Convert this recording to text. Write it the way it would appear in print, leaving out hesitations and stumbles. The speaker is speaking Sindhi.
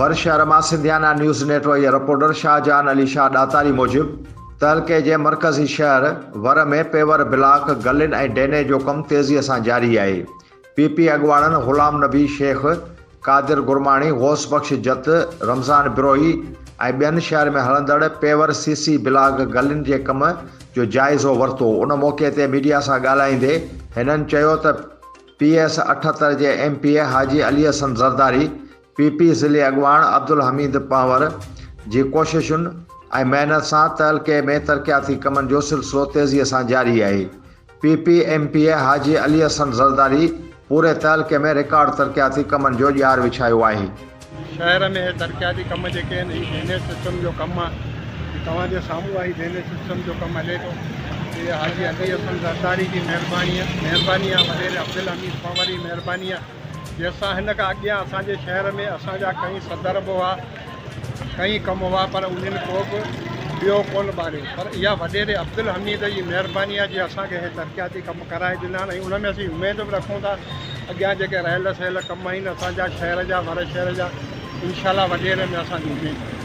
ور شهر مان سنڌيانا نيوز نيٽ ورڪ جي رپورٽر شاهجهان علي شاهه ڏاتاري موجب تعلقي جي مرڪزي شهر ور ۾ پيور بلاڪ، گلين ۽ ڊينيج جو ڪم تيزي سان جاري آهي. پي پي اڳواڻن غلام نبي شيخ، قادر گرماڻي، غوث بخش جت، رمضان بروهي ۽ ٻين شهر ۾ هلندڙ پيور سي سي بلاڪ گلين جي ڪم جو جائزو ورتو. ان موقعي تي ميڊيا سان ڳالهائيندي هنن چيو ته پي ايس 78 جي M P A Haji Ali Hassan Zardari, P P ضلعي اڳواڻ عبدالحميد پنهور جي ڪوششن ۽ محنت سان تعلقي ۾ ترقياتي ڪمن جو سلسلو تيزي سان جاري آهي. P P M P A Haji Ali Hassan Zardari پوري تعلقي ۾ رڪارڊ ترقياتي ڪمن جو ڄار وڇايو آهي. شهر ۾ هي ترقياتي ڪم جيڪي آهن هي ڊرينيج سسٽم جو ڪم آهي هي توهان جي سامهون آهي ڊرينيج سسٽم جو ڪم هلي ٿو هي حاجي علي حسن زرداري جي مهرباني مهرباني آهي وڏيري عبدالحميد پنهور جي مهرباني آهي جنهن سان هن کان اڳيان اسان جي شهر ۾ اسان جا ڪئين صدر به هئا، ڪئين ڪم هئا پر انهن ڪو به ٻيو ڪونه ٻاريو پر اها وڏيري عبدالحميد جي مهرباني آهي جنهن اسان کي هي ترقياتي ڪم ڪرائي ڏنا آهن ۽ ان ۾ اسين اميد به رکون ٿا اڳيان جيڪي رهيل سهيل ڪم آهن اسان جا شهر جا ور شهر جا انشاء الله وڏيري ۾ اسان جي اميد آهي.